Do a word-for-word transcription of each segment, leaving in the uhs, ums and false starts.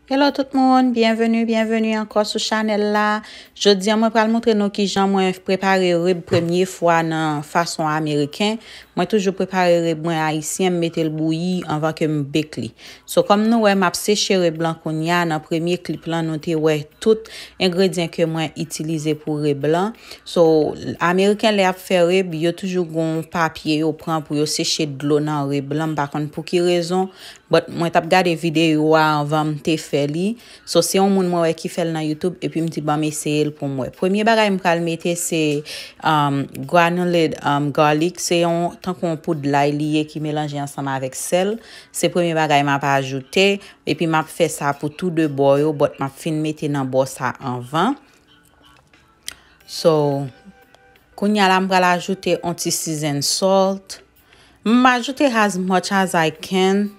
Hello tout moun, byenveni, byenveni ankò sou chanèl la. Jodi a mwen pral montre nou kijan mwen prepare rib premye fwa nan fason ameriken. Mwen toujou prepare rib mwen ayisyen, m mete l bouyi anvan ke m bake li. So kòm nou wè m ap seche rib lan kounye a, nan premye clip lan nou te wè tout engredyan ke mwen itilize pou rib lan. So ameriken lè y ap fè rib, yo toujou gon papye yo pran pou yo seche dlo nan rib lan, m pa konn pou ki rezon. But mwen t ap gade videyo a anvan m te fè li. So se yon moun mwen wè ki fè l nan YouTube epi m di ban m eseye l pou m wè. Premye bagay m pral mete se um, granulated um, garlic. Se yon tankou yon poud lay li ye ki melanje ansanm avèk sèl. Se premye bagay m ap ajoute. Epi m ap fè sa pou tou de bò yo, but m ap fin mete nan bò sa anvan. So kounye a la m pral ajoute yon ti season salt. M ajoute as much as I can.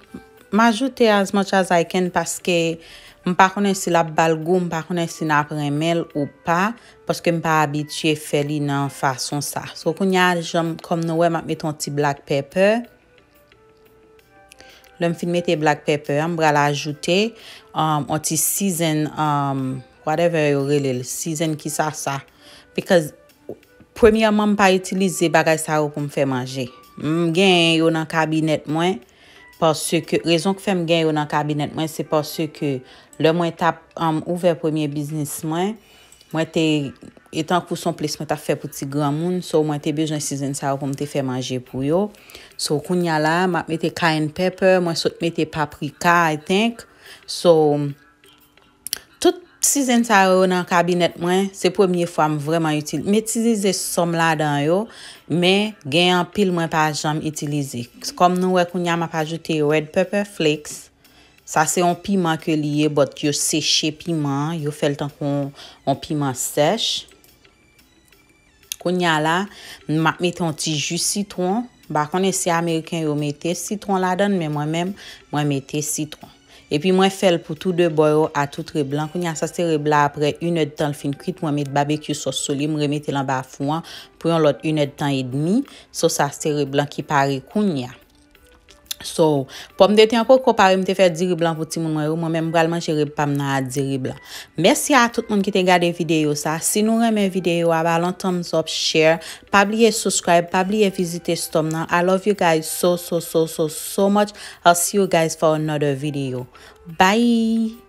M ajoute as much as I can paske m pa konnen si l ap ba l gou, m pa konnen si n ap renmen l ou pa, paske m pa abitye fè li nan fason sa. So kounye a, jan kòm nou wè, m ap mete yon ti black pepper. Lè m fin mete black pepper an, m pral ajoute um, yon ti season, um, whatever yo rele l, season kisa sa. Because premyèman, m pa itilize bagay sa yo pou m fè manje. M genyen yo nan kabinèt mwen, paske rezon k fè m gen yo nan kabinèt mwen, se paske lè mwen t ap um, ouvè premye biznis mwen, mwen te, e tankou se yon plis mwen t ap fè pou ti granmoun, so mwen te bezwen season sa yo pou m te fè manje pou yo. So kounye a la, m ap mete cayenne pepper, mwen sot mete paprika, I think. So tout season sa yo nan kabinèt mwen, se premye fwa m vrèman itilize. M itilize sòm ladan yo, men gen anpil mwen pa janm itilize. Kòm nou wè kounye a, m ap ajoute red pepper flakes. Sa se yon piman ke li ye, but yo seche piman an, yo fè l tankou yon, yon piman sèch. Kounye a la, m ap mete yon ti ji sitwon. M pa konnen si ameriken yo mete sitwon ladan l, men mwen menm, mwen mete sitwon. Epi mwen fè l pou tou de bò yo a tout rib lan. Kounye a sa se rib la, apre inèdtan l fin kwit, mwen met barbecue sauce sou li, m remete l anba fou an pou yon lòt inèdtan edmi. So sa se rib lan ki pare kounye a. So pòmdetè an poko pare, m te fè diri blan pou timoun mwen yo. Mwen menm m pral manje rib pa m nan a diri blan. Mèsi a tout moun ki te gade videyo sa. Si nou renmen videyo a, ba l yon thumbs up, share. Pa bliye subscribe, pa bliye vizite store m nan. I love you guys so, so, so, so, so much. I'll see you guys for another video. Bye!